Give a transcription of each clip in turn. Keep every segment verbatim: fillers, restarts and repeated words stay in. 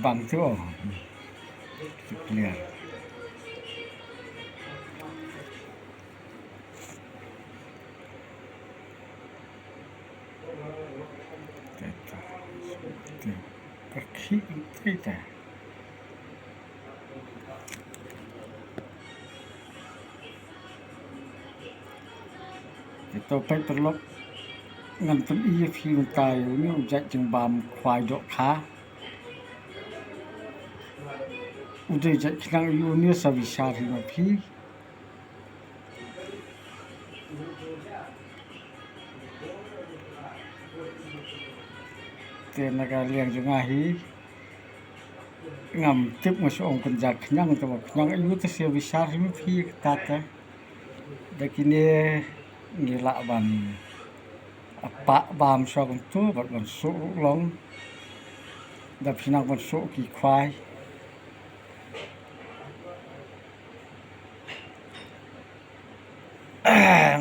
Bang tu. Clear. Ka khi kita. Te to peit paralok, ngan pyni ïa phi mynta ïa une u jait jingbam khwai dohkha. U dei jait khnang ïa une sa bishar hi ma phi. Te na ka liang jong nga hi ngam tip, nga shu ong kynja khñiang, te ba khñiang aiu te sa bishar hi ma phi kata te. Da kine ngi lah ban pah bam shuwa kumtu bad ban suh ruh long. Da phi nang ban suh ki khwai.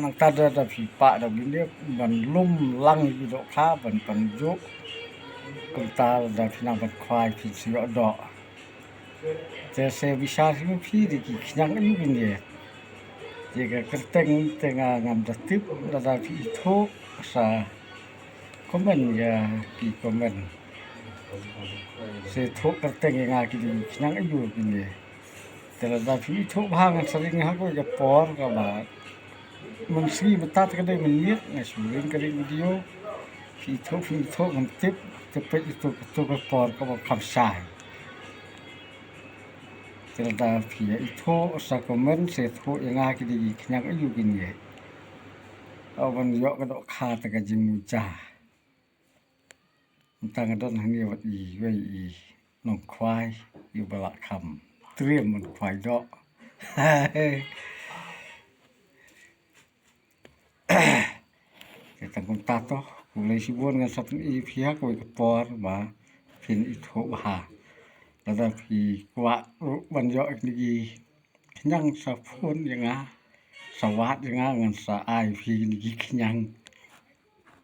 Nangta da, da phi pah da bynta ban lum lang ïa ki dohkha ban pynjuh. Kumta da phi nang ban khwai phin sa ïoh doh. Te sa bishar hi ma phi da ki khñiang aiu bynta. Te ka kyrteng te nga ngam da tip, lada phi ithuh sa comment ïa ki comment. Sa ithuh kyrteng ïa nga ki dei ki khñiang aiu bynta. Te lada phi ithuh bha ngan sa ring ha kawei ka por kaba mynsngi, mynta te ka dei mynmiet, nga shu ring ka ring video. Phi ithuh, phi ithuh ngam tip, te peit ïa kato ka por kaba kham shai. Te lada phi ithuh sa comment, sa ithuh ïa nga ki dei ki khñiang aiu bynta. Ïa ban ïoh ka dohkha te ka jingmuja. Mynta nga don hangne bad iwei i nongkhwai, iba lah kham triem ban khwai doh. Te tang kumta to, khublei shibun, ngan sa pyni ïa phi ha kawei ka por ba phin ithuh bha. Lada phi kwah ruh ban ïoh kine ki khñiang sa phone ïa nga, sa wad ïa nga, ngan sa ai phi kine ki khñiang.